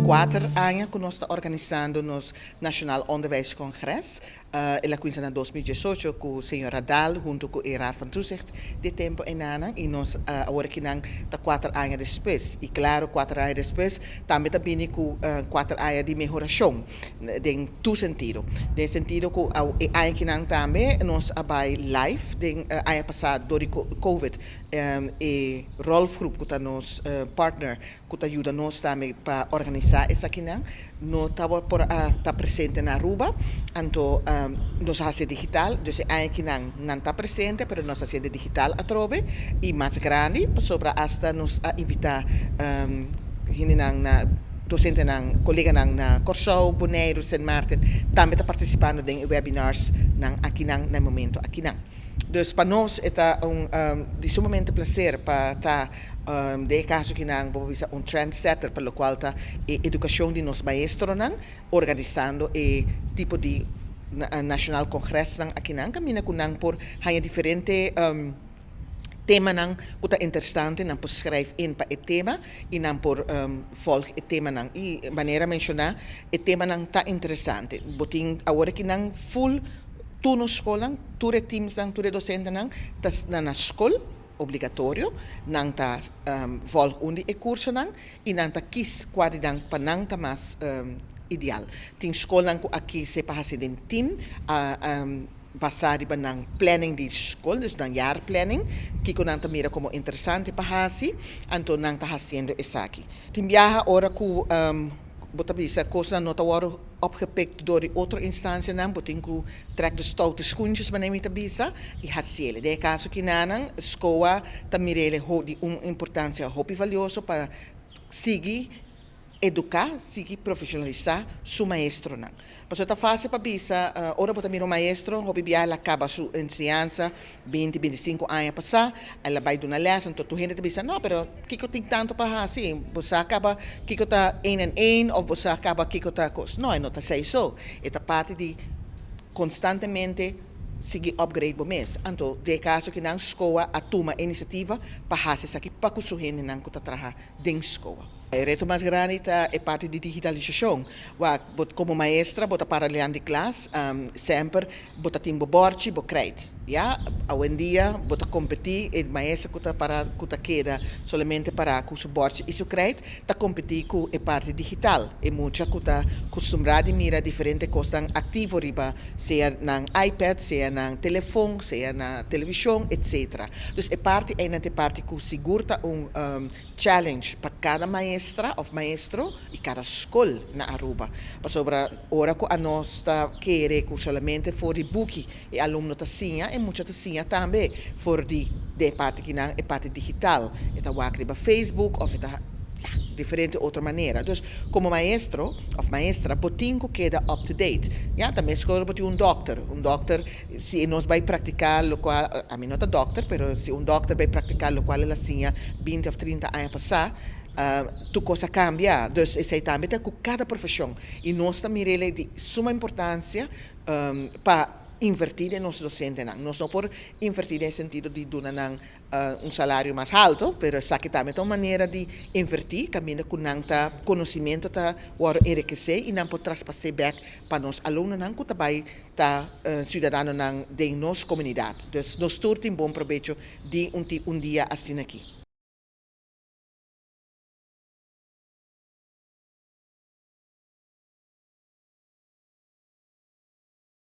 4 aña ku nos ta organisando nos Nationaal Onderwijscongres. El a kuminsá na 2018 ku señor Radal huntu ku e Raad van Toezicht di tempu einan i nos awor akinan ta 4 aña despues. I klaro, 4 aña despues tambe ta bini ku 4 aña di mehorashon den tur sentido. Den sentido ku e aña akinan tambe nos a bai live den aña pasá dor di COVID, e Rolf Groep, ku ta nos partner ku ta yuda nos tambe pa organisá esakinan, no tabata por ta presente na Aruba, anto nos a hasi digital. Dus e aña akinan nan ta presente, pero nos a hasi digital atrobe i mas grandi, pasobra hasta nos a invitá hendenan na dosentenan, koleganan na Kòrsou, Boneiru, Sint Maarten, tambe ta partisipando den webinars nan akinan na momento akinan. Dus pa nos ta un di sumamente plaser pa ta den kaso akinan bo bisa un trendsetter pa lokual ta e edukashon di nos maestronan, organisando e tipo di Nationaal Congres nan akinan kaminda ku nan por haña diferente temanan ku ta interesante, nan por schrijf in pa e tema i nan por volg e temanan. I manera menshoná, e temanan ta interesante. Bo tin awor akinan full tur nos skolnan, tur e teamsnan, tur e dosentenan ta na skol obligatorio, nan ta volg un di e kursonan i nan ta kies kua di nan pa nan ta mas ideal. Tin skolnan ku a kies pa hasi den team, basá riba nan planning di skol, dus nan jaarplanning, kiko nan ta mira komo interesante pa hasi, anto nan ta hasiendo esaki. Tin biaha ora ku bo ta bisa kosnan no ta wòrdu opgepikt door di otro instansianan, bo tin ku trek de stoute schoentjes, manera mi ta bisa, i hasiele. Den e kaso kinanan, SKOA ta mir'é di un importansia hopi valioso pa sigui eduká, sigui profeshonalisá su maestronan. Pasobra ta fásil pa bisa, ora bo ta mira un maestro, hopi biaha el a kaba su enseñansa 20, 25 aña pasá, el a bai duna lès, anto tur hende ta bisa: "No, pero kiko tin tantu pa hasi? Bo sa kaba kiko ta 1 en 1 òf bo sa kaba kiko ta kos." No, e no ta asina so. E ta parti di konstantemente sigui upgrade bo mes. Anto, den kaso akinan SKOA a tuma inisiativa pa hasi esaki pa ku su hendenan ku ta traha den SKOA. E reto mas grandi ta e parti di digitalisashon. Wak, bo komo maestra, bo ta para dilanti di klas, semper bo ta tin bo bòrchi, bo krijt. Ja, awendia bo ta kompetí, e maestra ku ta para, ku ta keda solamente para ku su bòrchi i su krijt, ta kompetí ku e parti digital. E mucha ku ta kustumbrá di mira diferente kosnan aktivo riba, sea nan iPad, sea nan telefòn, sea na televishon, etc. Dus e parti ei ta e parti ku sigur ta un challenge pa kada maestra òf maestro i kada skol na Aruba. Pasobra ora ku nos ta kere ku solamente for di buki e alumno ta siña, e mucha ta siña tambe for di e parti akinan, e parti digital. E ta wak riba Facebook òf e ta, ja, diferente otro manera. Dus komo maestro òf maestra, bo tin ku keda up to date. Ja, tambe skol bo tin un dòkter. Un dòkter, si nos bai praktiká lokual, ami no ta dòkter, pero si un dòkter bai praktiká lokual el a siña 20 òf 30 aña pasá, tur kos a kambia. Dus esei tambe ta ku kada profeshon. I nos ta mir'é di suma importansia pa invertí den nos dosentenan. Nos no por invertí den sentido di duna nan un salario mas haltu, pero esaki tambe ta un manera di invertí, kaminda ku nan ta konosementu ta wòrdu enrikesé i nan por traspas'é bèk pa nos alumnonan ku ta bai ta siudadanonan den nos komunidat. Dus nos tur tin bon probecho di un dia asina aki.